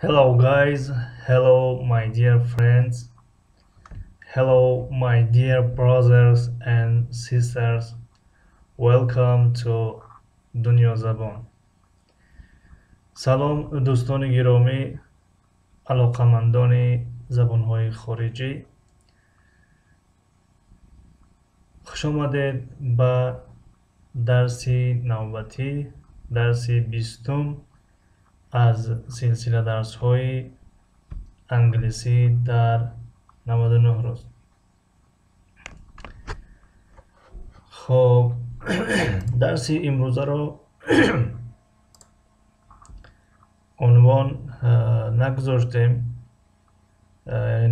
Hello guys, hello my dear friends, hello my dear brothers and sisters. Welcome to Dunyo Zabon. Салом дӯстони гиромӣ, алоқамандони забонҳои хориҷӣ. Хуш омадед ба дарси навбатӣ, дарси 20-ум аз силсила дарсҳои англисӣ дар 99 рӯз. Хоб, дарси имрӯзаро унвон нагузоштем,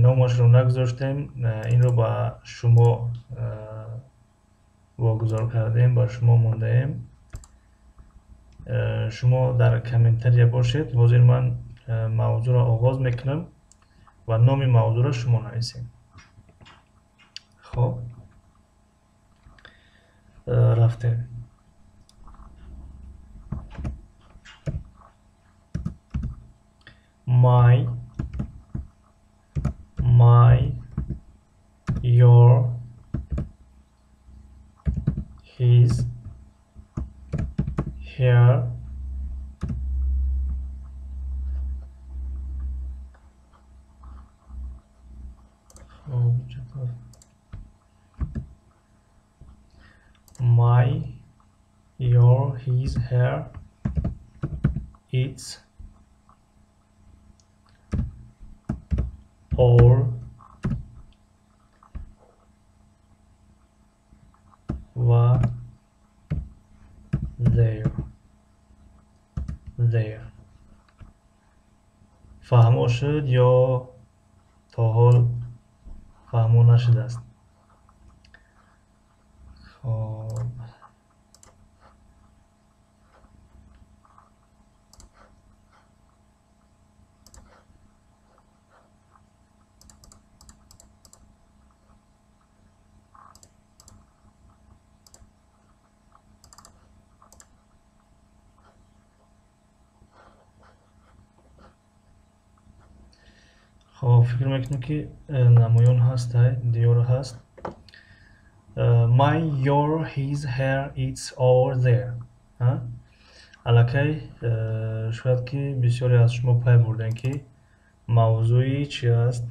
номашро нагузоштем, инро ба шумо вогузор кардем, ба шумо мондаем. Шумо дар комментария бошед. Ҳозир ман мавзӯъро оғоз мекунам ва номи мавзӯъро шумо нависед. Хоб, рафтем. My, your, his, her, my, your, his, her, its, or, ва their, their. Фаҳмо шуд ё то ҳол фаҳмо нашудааст? Хоб, хоб, фикр мекунем, ки намоён ҳаст, диёр ҳаст. My, your, his, her, its, our, their. Аллакай шояд ки бисёре аз шумо пай бурдем, ки мавзӯи чи аст?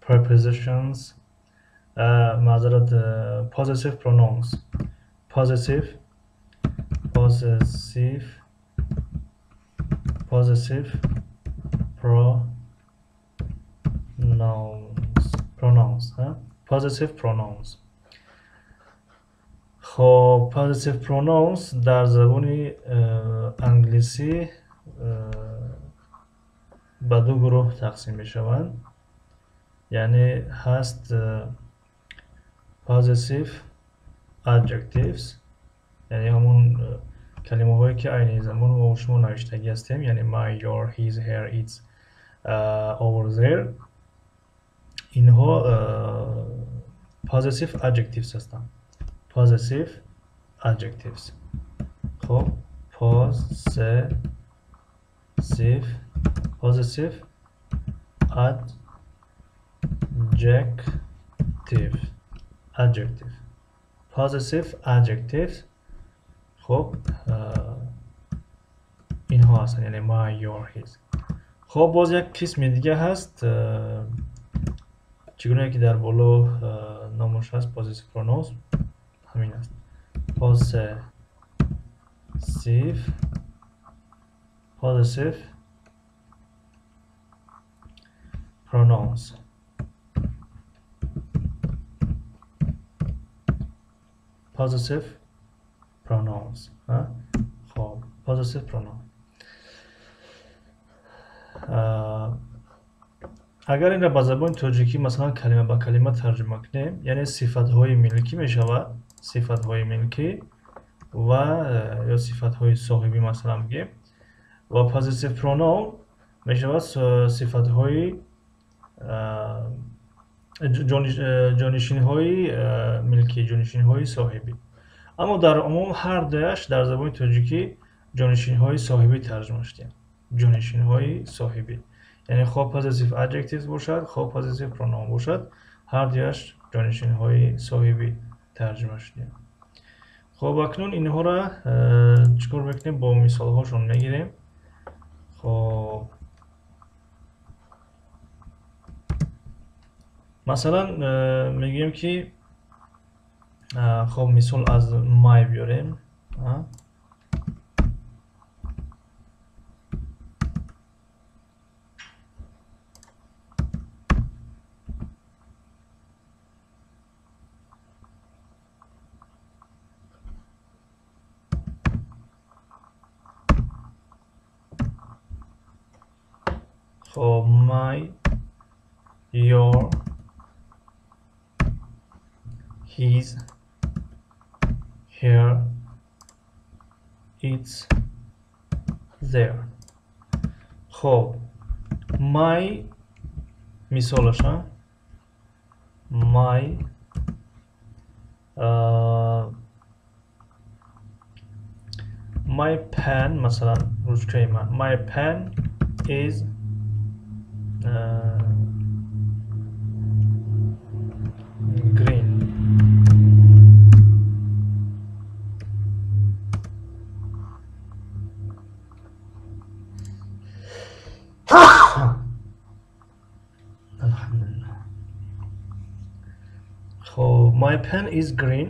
Prepositions, маъзарат, possessive pronouns, possessive pronouns, possessive pronouns. Хоб, possessive pronouns дар забони англисӣ ба ду гурӯҳ тақсим мешаванд. Яъне ҳаст possessive adjectives, яъне ҳамон калимаҳое, ки айни замон мо шумо навиштагӣ ҳастем, яъне my, your, his, her, its, our, their. Инҳо possessive adjectives ҳастанд. Possessive adjectives. Хоб, possessive adjective, possessive adjectives. خب، اینها هستن، یعنی my, your, his. خب، باز یک قسم دیگه هست، چگونه که در بالا نامش هست، possessive pronouns همین است. Possessive pronouns. Possessive pronouns. خب، possessive pronoun. Агар инро ба забони тоҷикӣ, масалан, калима ба калима тарҷума кунем, яъне сифатҳои милкӣ мешавад, сифатҳои милкӣ ва ё сифатҳои соҳибӣ, масалан, бигем, ва possessive pronoun мешавад сифатҳои ҷонишинҳои милкӣ, ҷонишинҳои соҳибӣ. Аммо дар умум ҳар дуяш дар забони тоҷикӣ ҷонишинҳои соҳибӣ тарҷума шуданд, ҷонишинҳои соҳибӣ. Яъне хоҳ possessive adjectives бошад, хоҳ possessive pronoun бошад, ҳар дуяш ҷонишинҳои соҳибӣ тарҷума шудем. Хоб, акнун инҳоро чӣ кор мекунем? Бо мисолҳошон мегирем. Хоб, масалан, мегӯем ки хоб, мисол аз my биёрем. Хоб, my, your, his, her, its, their. Хоб, my мисолаша my my pen, масалан, ручкаи ман, my pen is green. Alhamdulillah. Хоб, my pen is green.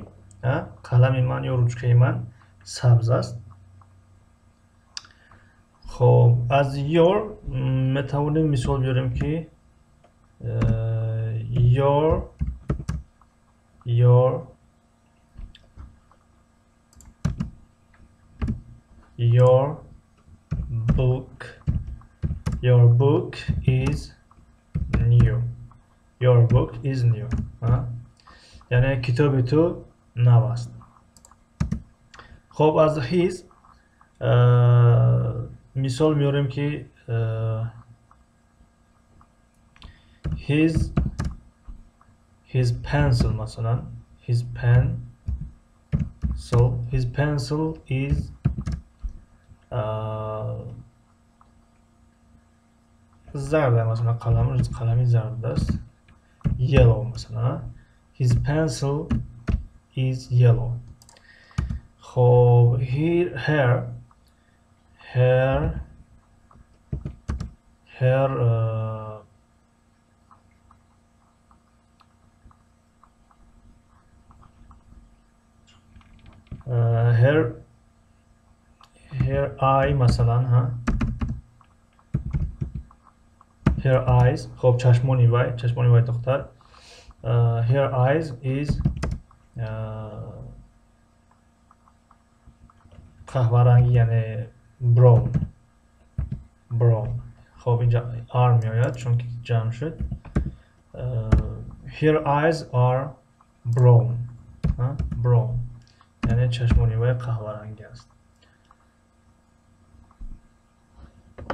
Қалами ман ё ручкаи ман сабз аст. Хоб, аз your метавонем мисол биёрем ки your your your book, your book is new. Your book is new. Яъне китоби ту нав аст. Хоб, аз his мисол меорем ки his pencil, масалан, his pencil, his pencil is зард, масалан, қалами зард аст, yellow, масалан, his pencil is yellow. Хоб, her her her her her eye, масалан, her eyes. Хоб, чашмони вай, чашмони вай духтар, her eyes is қаҳваранги, яъне brown, brown. Хоб, инҷа are меояд, чунки ҷамъ шуд. Her eyes are brown, brown, яъне чашмони вай қаҳваранги аст.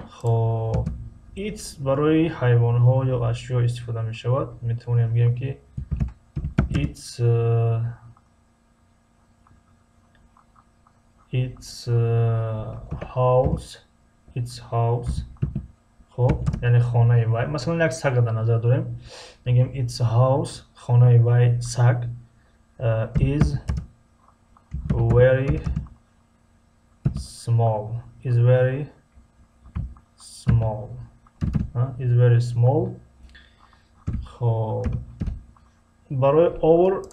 Хоб, its барои ҳайвонҳо ё ашё истифода мешавад. Метавонем бигӯем ки its its house, its house. Хоб, яъне хонаи вай. Масалан, як сагро дар назар дорем, мегӯем its house, хонаи вай саг, is very small, is very small, is very small. Хоб, барои our,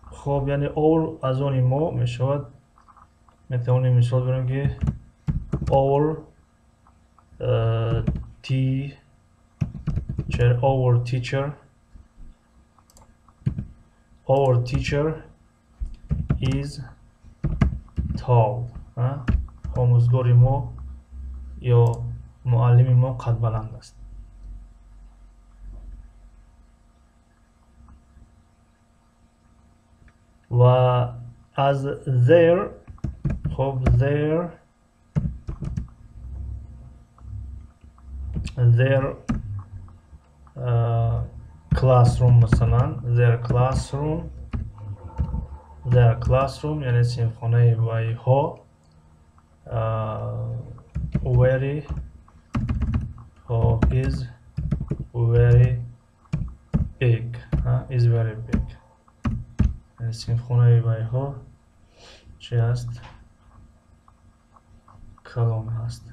хоб, яъне our аз они мо мешавад. Метавонем мисол биёрем ки our teacher, our teacher, our teacher is tall. Омӯзгори мо ё муаллими мо қадбаланд аст. Ва аз their, хоб, their their classroom, масалан, their classroom, their classroom, яъне синфхонаи вайҳо, very Хоб, is very big, is very big. Синфхонаи вайҳо чи аст? Калон ҳаст.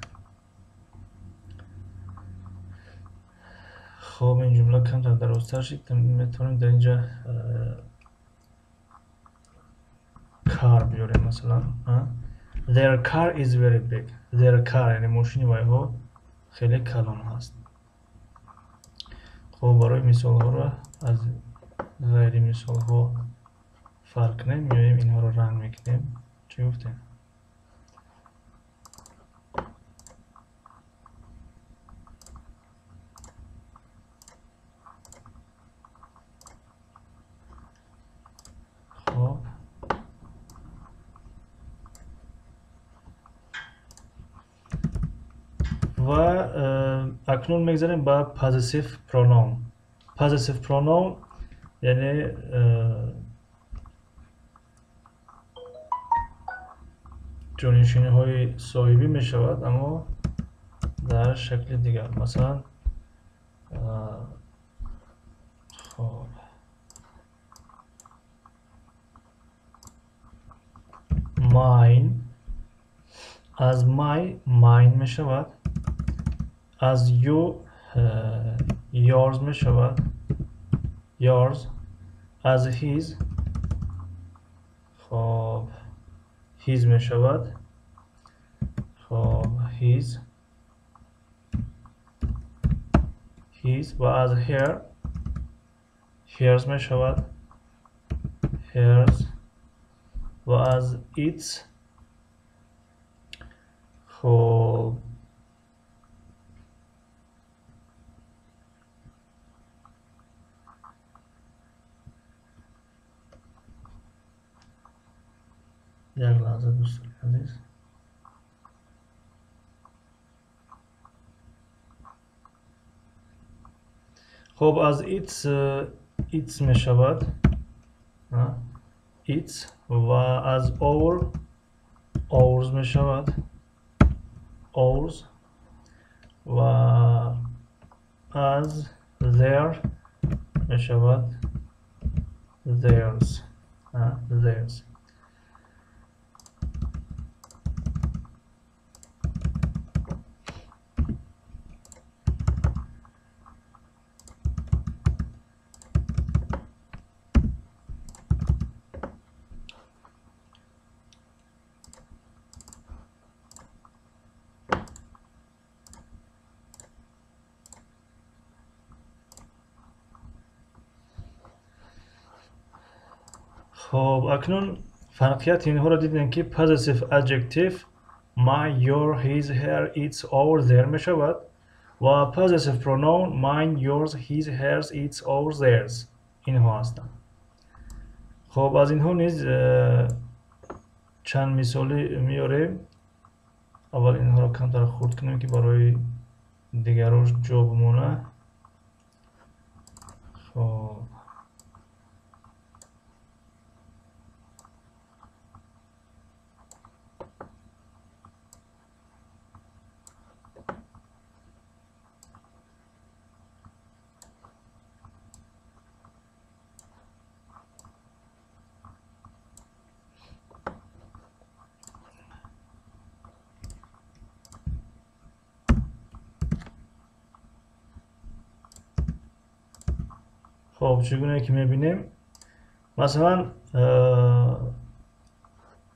Хоб, ин ҷумла камтар дарозтар шид, метавонем дар инҷа car биёрем, масалан. Their car is very big. Their car, яъне мошини вайҳо хеле калон ҳаст. Хоб, барои мисолҳоро аз ғайри мисолҳо фарқ кунем, меоем инҳоро ранг мекунем. Чӣ гуфтем? Хоб, ва акнун мегзарем ба possessive pronoun. Possessive pronoun яъне ҷонишиниҳои соҳибӣ мешавад, аммо дар шакли дигар. Масалан, хоб, mine, аз my mine мешавад, аз you yours мешавад, yours, аз his, хоб, his мешавад, хоб, his, his, ва аз her, hers мешавад, hers, ва аз its, хоб, як лаҳза дӯстони азиз. Хоб, аз its, its мешавад, its, ва аз our, ours мешавад, ours, ва аз their мешавад theirs, theirs. Хоб, акнун фарқияти инҳоро дидем, ки possessive adjective my, your, his, her, its, our, their мешавад ва possessive pronoun mine, yours, his, hers, its, our, theirs инҳо ҳастанд. Хоб, аз инҳо низ чанд мисолӣ меорем. Аввал инҳоро камтар хурд кунем, ки барои дигарош ҷо бимонад. Хоб, хоб, чӣ гуна ки мебинем, масалан,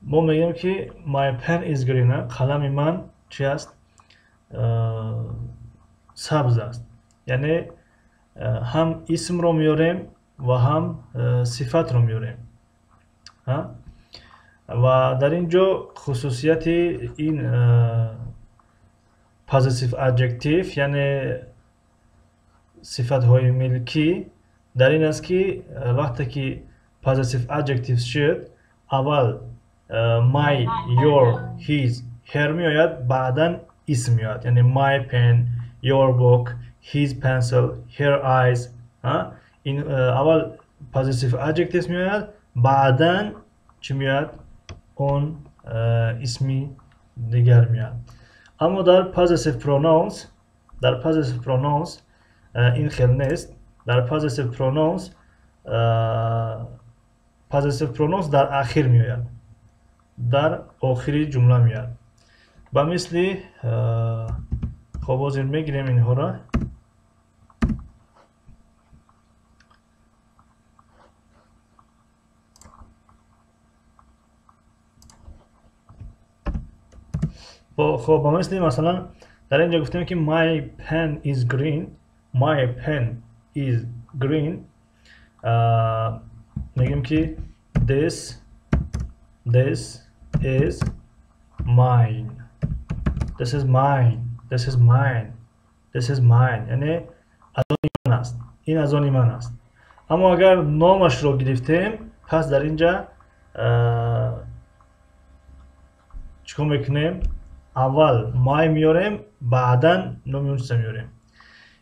мо мегӯем, ки my pen is green, қалами ман чи аст? Сабз аст. Яъне ҳам исмро меорем ва ҳам сифатро меорем. Ва дар ин ҷо хусусияти ин possessive adjective, яъне сифатҳои милкӣ, дар ин аст, ки вақте ки possessive adjective шуд, аввал my, your, his, her меояд, баъдан исм меояд. Яъне my pen, your book, his pencil, her eyes. Ин аввал possessive adjectives меояд, баъдан чӣ меояд? Он исми дигар меояд. Аммо дар possessive pronouns Дар possessive pronouns ин хел нест. Дар possessive pronouns possessive pronouns дар ахир меояд, дар охири ҷумла меояд. Ба мисли хоб ҳозир мегирем инҳоро. Хоб ба мисли масалан дар инҷо гуфтем ки my pen is green, my pen is green. Мегӯем ки this is mine, this is mine, this is mine, this is mine, яъне аз они ман аст, ин аз они ман аст. Аммо агар номашро гирифтем, пас дар инҷа чикор мекунем? Аввал my меорем, баъдан номи он чиза меорем.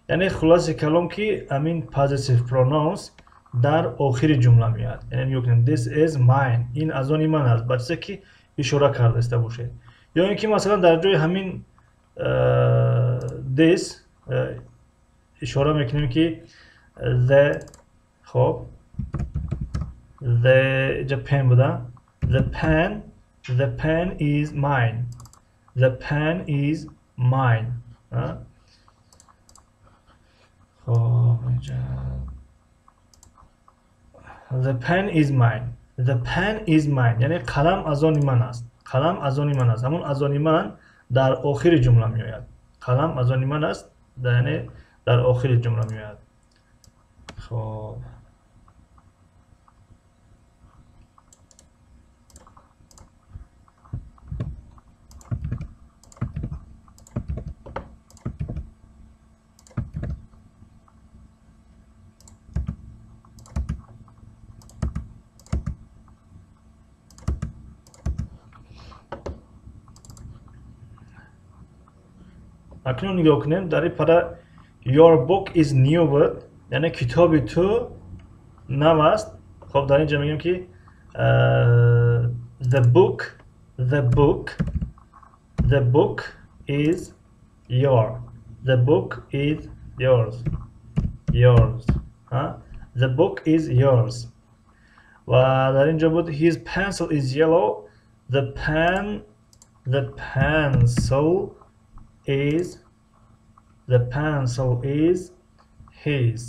Яъне хулоси калом ки ҳамин possessive pronouns дар охири ҷумла меояд. Яъне нигоҳ кунем, this is mine, ин аз они ман аст, ба чизе ки ишора кардаиста бошед. Ё ин ки масалан дар ҷои ҳамин this ишора мекунем ки the, хоб the инҷа pen буда, the pen, the pen is mine, the pen is mine. خب اینجا the pen is mine, the pen is mine, яъне қалам аз они ман аст, қалам аз они ман аст. Ҳамон аз они ман дар охири ҷумла меояд. Қалам аз они ман аст, яъне дар охири ҷумла меояд. خب акнун нигоҳ кунем дар ин пара your book is new буд, яъне китоби ту нав аст. Хоб дар инҷа мегӯем ки the book, the book, the book is your, the book is yours, yours, the book is yours. Ва дар инҷо буд his pencil is yellow, the pen, the pencil is, the pencil is his,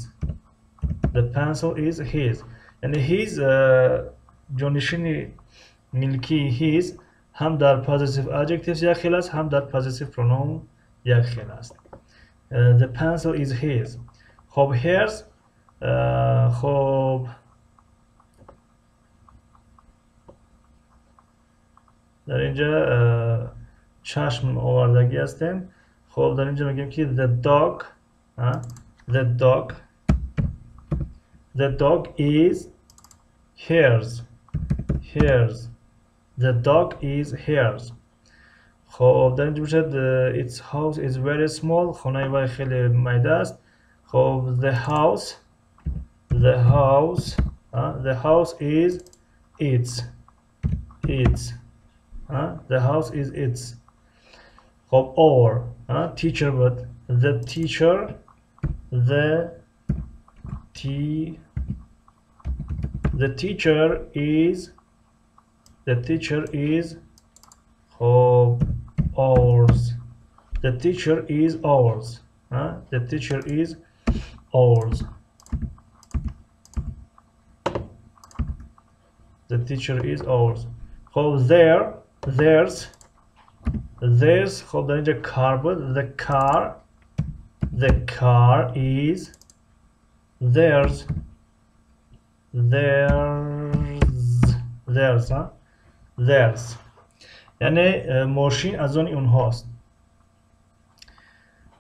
the pencil is his. яъне his ҷонишини милкии his ҳам дар possessive adjectives як хел аст, ҳам дар possessive pronoun як хел аст. The pencil is his. хоб hers, хоб дар инҷа чашм овардагӣ ҳастем. хоб дар инҷа мегӯем ки the dog, the dog, the dog is hers, hers, the dog is hers. хоб дар инҷа бошад its house is very small, хонаи вай хеле майда аст. хоб the house, the house, the house is its, its, the house is its. خب our teacher بود, the teacher, the the teacher is, the teacher is خب ours, the teacher is ours, the teacher is ours, the teacher is ours. خب there, theirs, theirs. خب در اینجا car بود, the car, the car is theirs, theirs, theirs, theirs, яъне мошин аз они онҳост.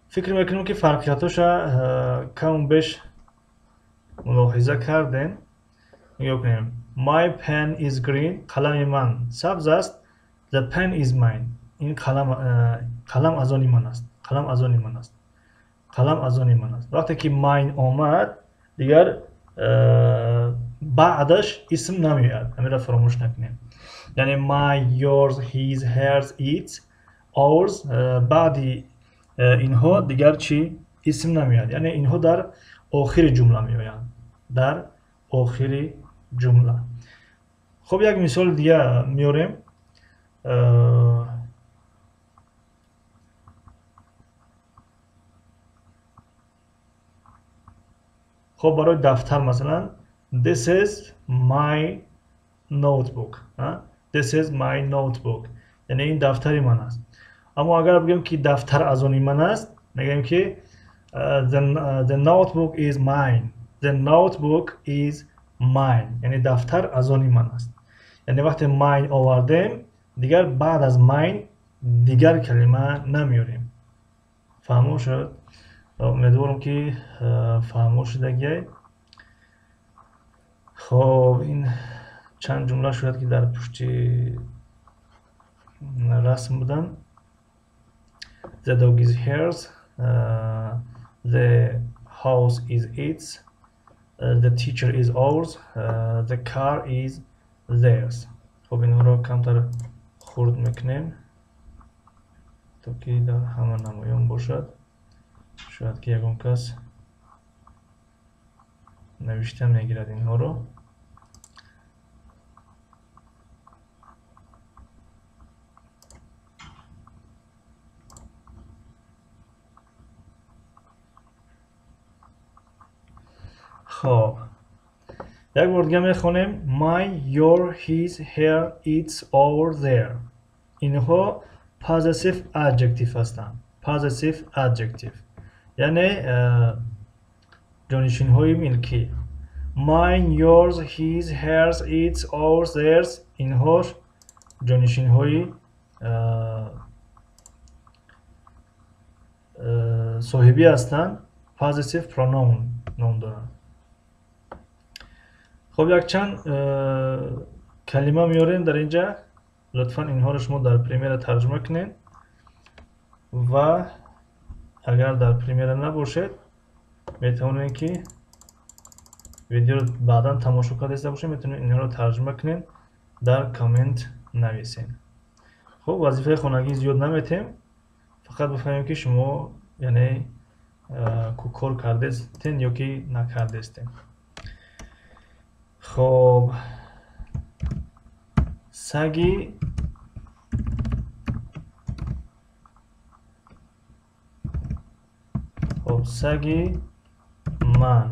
фикр мекунем ки фарқиятҳоша каму беш мулоҳиза кардем. нигоҳ кунем, my pen is green, қалами ман сабз аст. the pen is mine, ин қалам, қалам аз они ман аст, қалам аз они ман аст, қалам аз они ман аст. Вақте ки mine омад, дигар баъдаш исм намеояд. Ҳаминро фаромӯш накунем. Яъне my, yours, his, hers, its, ours баъди инҳо дигар чӣ исм намеояд, яъне инҳо дар охири ҷумла меоянд, дар охири ҷумла. Хуб, як мисоли дига меорем. Хуб, барои дафтар масалан this is my notebook, this is my notebook, яъне ин дафтари ман аст. Аммо агар бигӯем ки дафтар аз они ман аст, мегӯем ки the notebook is mine, the notebook is mine, яъне дафтар аз они ман аст. Яъне вақте mine овардем, дигар баъд аз mine дигар калима намеорем. Фаҳмо шуд? Умедворам ки фаҳмо шудагиай. Хоб, ин чанд ҷумла шояд ки дар пушти расм буданд. The dog is hers, the house is its, the teacher is ours, the car is theirs. Хоб, инҳоро камтар хурд мекунем то ки дар ҳама намоён бошад. Шояд ки ягон кас навишта мегирад инҳоро. Хоб, як бор дига мехонем. My, your, his, her, its, our, their. Инҳо possessive adjective ҳастанд. Possessive adjective яъне ҷонишинҳои милкӣ. Mine, yours, his, hers, its, ours, theirs инҳо ҷонишинҳои соҳибӣ ҳастанд. Possessive pronoun ном доранд. Хоб, якчанд калима меорем дар инҷа. Лутфан инҳоро шумо дар примера тарҷума кунед ва агар дар примера набошед, метавонед ки видеоро баъдан тамошо карда бошед, метавонед инҳоро тарҷума кунед, дар коммент нависед. Хуб, вазифаи хонагӣ зиёд наметем, фақат бифаҳмем ки шумо яъне кор кардестен ё ки накардестен. Хоб, саги хоб, саги ман.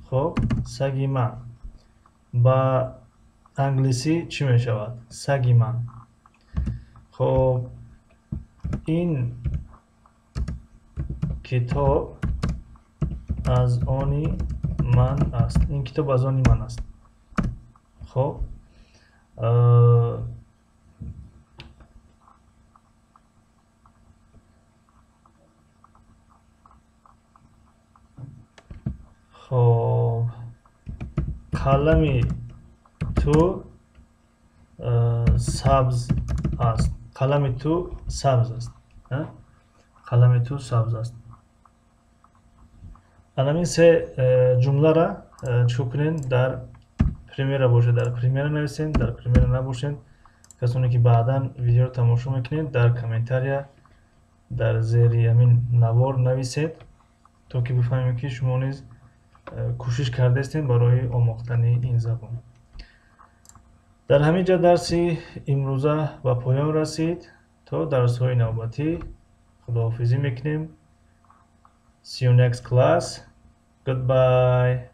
Хоб, саги ман ба англисӣ чӣ мешавад? Саги ман. Хоб, ин китоб аз они ман аст. Ин китоб аз они ман аст. Хоб, хоб, қалами ту сабз аст. Қалами ту сабз аст. Қалами ту сабз аст. Анамин се ҷумлара чикор кунед? Дар примера бошед, дар примера нависед, дар примера набошед, касоне ки баъдан видеоро тамошо мекунед, дар комментария дар зери ҳамин навор нависед, то ки бифаҳмем ки шумо низ кӯшиш кардаистед барои омӯхтани ин забон. Дар ҳамин ҷо дарси имрӯза ба поён расид. То дарсҳои навбатӣ худоҳофизӣ мекунем. See you next class. Goodbye.